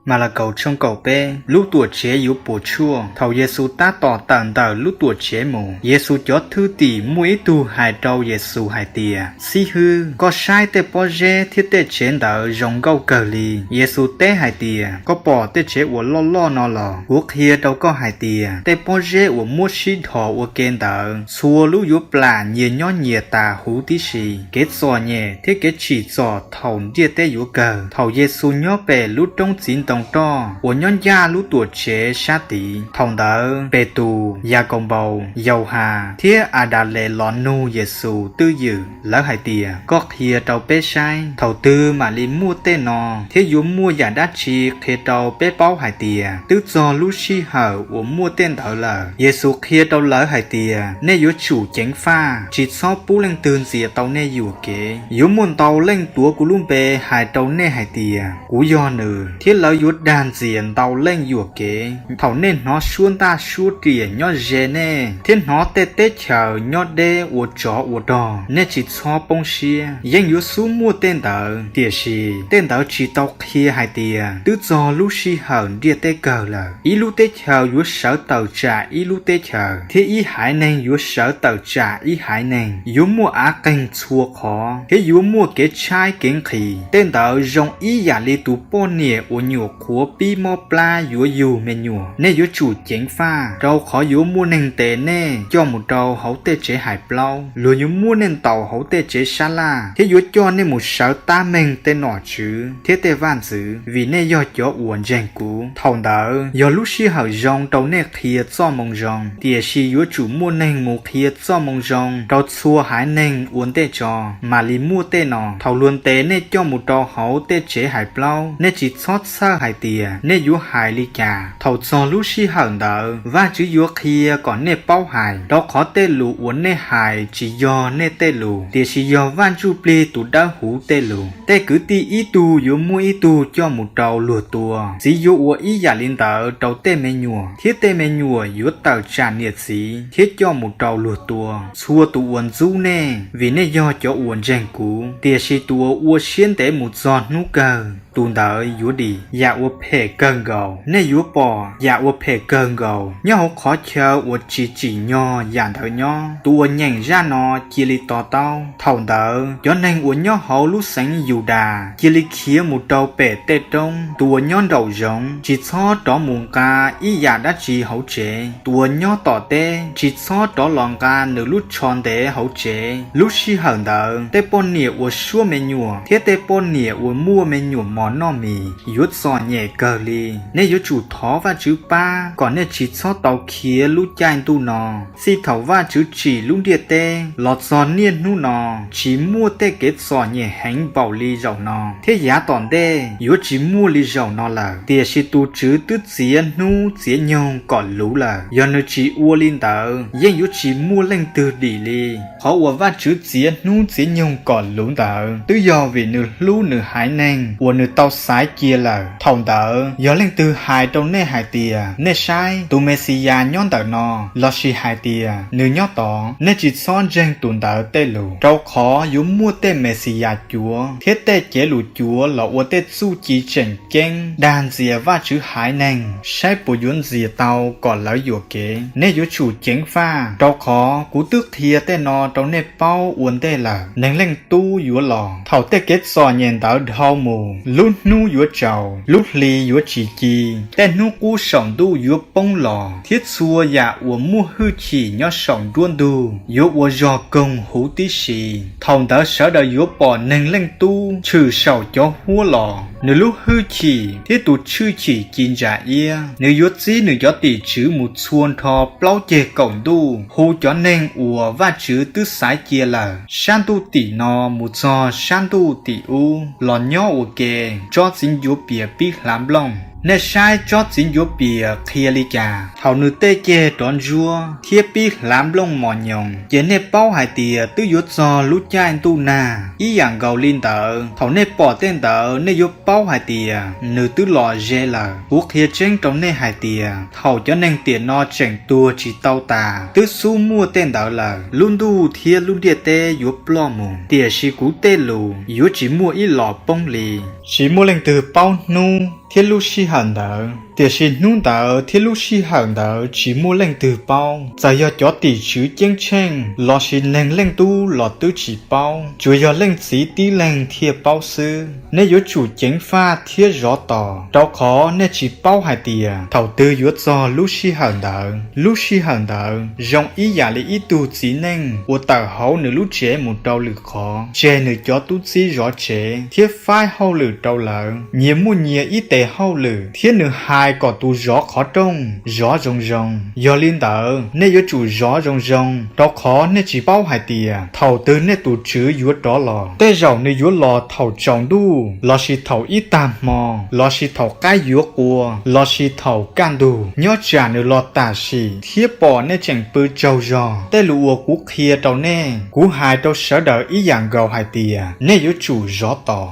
Malakaus tshooj kaum peb. Lub Tuamtsev yuav puas tsuaj. Thaum Yexus tab tom tawm ntawm lub Tuamtsev mus, Yexus cov thwj tim muaj ib tug hais rau Yexus hais tias, Xib hwb, koj saib tej pob zeb thiab tej tsev ntawd zoo nkauj kawg li. Yexus teb hais tias, Koj pom tej tsev uas loj loj no los? Kuv qhia rau koj hais tias, tej pob zeb uas muab sib dhos ua ke ntawd, txhua lub yuav plam nyias nyob nyias tas huv tib si. Kev txom nyem thiab kev tsim txom thaum ntiaj teb yuav kawg. Thaum Yexus nyob pem lub roob txiv ntoo roj uas nyob ncaj lub Tuamtsev sab tid, thaum ntawd Petus, Yakaunpaus, Yauhas, thiab Adales los nug Yexus twj ywm. Lawv hais tias, Koj qhia rau peb saib, thaum twg mam li muaj tej no, thiab yuav muaj yam dab tsi qhia rau peb paub hais tias twb txog lub sij hawm uas muaj tej ntawd lawm? Yexus qhia rau lawv hais tias, Nej yuav tsum ceev faj, tsis txhob pub leej twg ntxias tau nej yuam kev. Yuav muaj ntau leej tuav kuv lub npe hais rau nej hais tias, Kuv yog nws, thiab lawv yuav dag ntxias ntau leej yuam kev. Thaum nej hnov suab ntaj suab riam nyob ze nej, thiab hnov tej teb chaws nyob deb ua tsov ua rog, nej tsis txhob poob siab. Yeej yuav xub muaj tej ntawd, tiam sis tej ntawd tsis tau qhia hais tias twb txog lub sij hawm ntiaj teb kawg lawm. Ib lub teb chaws yuav sawv tawm tsam ib lub teb chaws, thiab ib haiv neeg yuav sawv tawm tsam ib haiv neeg. Yuav muaj av qeeg txhua qhov, thiab yuav muaj kev tshaib kev nqhis. Tej ntawd zoo ib yam li tus poj niam uas nyuam qhuav pib mob plab yuav yug me nyuam. Nej yuav tsum ceev faj, rau qhov yuav muaj neeg ntes nej coj mus rau hauv tej tsev hais plaub. Luag yuav muab nej ntaus hauv tej tsev sab laj, thiab yuav coj nej mus sawv tab meeg tej nom tswv thiab tej vaj ntxwv, vim nej yog cov uas ntseeg kuv. Thaum ntawd yog lub sij hawm zoo rau nej qhia Txojmoo Zoo, tiam sis yuav tsum muaj neeg mus qhia Txojmoo Zoo rau txhua haiv neeg ua ntej tso, mam li muaj tej no. Thaum luag ntes nej coj mus rau hauv tej tsev hais plaub, nej tsis txhob txhawj hais tias nej yuav hais li cas. Thaum txog lub sij hawm ntawd, Vajtswv yuav qhia kom nej paub hais, rau qhov tej lus uas nej hais tsis yog nej tej lus, tiam sis yog Vaj Ntsujplig tus Dawbhuv tej lus. Tej kwv tij ib tug yuav muab ib tug coj mus rau luag tua, txiv yuav ua ib yam li ntawd rau tej me nyuam, thiab tej me nyuam yuav tawm tsam niam txiv thiab coj mus rau luag tua. Txhua tus uas ntxub nej, vim nej yog cov uas ntseeg kuv, tiam sis tus uas ua siab ntev mus txog hnub kawg, tus ntawd yuav dim. Yam uas phem kawg nkaus nej yuav pom, yam uas phem kawg nkaus nyob hauv qhov chaw uas tsis tsim nyog yam ntawd nyob. Tus uas nyeem zaj no cia li to taub. Thaum ntawd cov neeg uas nyob hauv lub xeev Yudas cia li khiav mus rau pem tej roob. Tus uas nyob nraum zoov tsis txhob rov mus nqa ib yam dab tsi hauv tsev. Tus uas nyob tom teb tsis txhob rov los nqa nws lub tsho ntev hauv tsev. Lub sij hawm ntawd tej poj niam uas suab me nyuam thiab tej poj niam uas muaj me nyuam mos noj mis yuav txom nyem kawg li. Nej yuav tsum thov Vajtswv pab kom nej tsis txhob tau khiav lub caij ntuj no. Txij thaum Vajtswv tsim lub ntiaj teb los txog niaj hnub no, tsis muaj tej kev txom nyem heev npaum li zaum no, thiab yav tom ntej yuav tsis muaj li zaum no lawm. Tiam sis tus Tswv twb txiav hnub txiav nyoog kom luv lawm. Yog nws tsis ua li ntawd, yeej yuav tsis muaj leej twg dim li. Qhov uas Vajtswv txiav hnub txiav nyoog kom luv ntawd twb yog vim nws hlub nws haiv neeg uas nws tau xaiv cia lawm. Thaum ntawd yog leej twg hais rau nej hais tias, Nej saib, tus Mexiyas nyob ntawm no, lossis hais tias, Nws nyob tod, nej tsis txhob ntseeg tus ntawd tej lus. Rau qhov yuav muaj tej Mexiyas cuav thiab tej cev lus cuav los ua tej txuj ci tseem ceeb dag ntxias Vajtswv haiv neeg saib puas yuav ntxias tau kom lawv yuam kev. Nej yuav tsum ceev faj, rau qhov kuv twb qhia tej no rau nej paub ua ntej lawm. Neeg Leej Tub yuav los, thaum tej kev txom nyem ntawd dhau mus, lub hnub yuav tsaus, lub hli yuav tsis ci, tej hnub qub saum ntuj yuav poob los, thiab txhua yam uas muaj hwj chim nyob saum nruab ntug yuav ua zog koog huv tib si. Thaum ntawd sawv daws yuav pom Neeg Leej Tub tshwm saum cov huab los, nws lub hwj chim thiab tus tshwj chim ci ntsa iab. Nws yuav txib nws cov tim tswv mus txhua nrho plaub ceg kaum ntuj, hu cov neeg uas Vajtswv twb xaiv cia lawm, sab ntuj tim no mus txog sab ntuj tim ub, los nyob ua ke tsob txiv ncuav pias pib hlav nplooj. Nej saib tsob txiv ncuav pias qhia li cas? Thaum nws tej ceg rov ntsuab thiab pib hlav nplooj mos nyoos, ces nej paub hais tias twb yuav txog lub caij ntuj nag. Ib yam nkaus li ntawd, thaum nej pom tej ntawd nej yuav paub hais tias nws twb los ze lawm. Kuv qhia tseeb rau nej hais tias thaum cov neeg tiam no tseem tuag tsis tau tas, twb xub muaj tej ntawd lawm, lub ntuj thiab lub ntiaj teb yuav ploj mus, tiam sis kuv tej lus yuav tsis muaj ib los poob li. Tsis muaj leej twg paub hnub thiab lub sij hawm ntawd, tiam sis hnub ntawd thiab lub sij hawm ntawd tsis muaj leej twg paub, txawm yog cov tim tswv ceeb tsheej lossis Neeg Leej Tub los twb tsis paub, tsuas yog Leej Txiv tib leeg thiaj paub xwb. Nej yuav tsum ceev faj thiab zov tos, rau qhov nej tsis paub hais tias thaum twg yuav txog lub sij hawm ntawd. Lub sij hawm ntawd zoo ib yam li ib tug txiv neej uas tawm hauv nws lub tsev mus rau lwm qhov, tseg nws cov tub txib zov tsev thiab faib hauj lwm rau lawv, nyias muaj nyias ib tes hauj lwm, thiab nws hais kom tus zov qhov rooj zov zoo zoo. Yog li ntawd, nej yuav tsum zov zoo zoo, rau qhov nej tsis paub hais tias thaum twg nej tus Tswv yuav rov los. Tej zaum nws yuav los thaum tsaus ntuj, lossis thaum ib tag hmo, lossis thaum qaib yuav qua, lossis thaum kaj ntug. Nyob tsam nws los tam sim thiab pom nej tseem pw tsaug zog, tej lus uas kuv qhia rau nej, kuv hais rau sawv daws ib yam nkaus hais tias nej yuav tsum zov tos.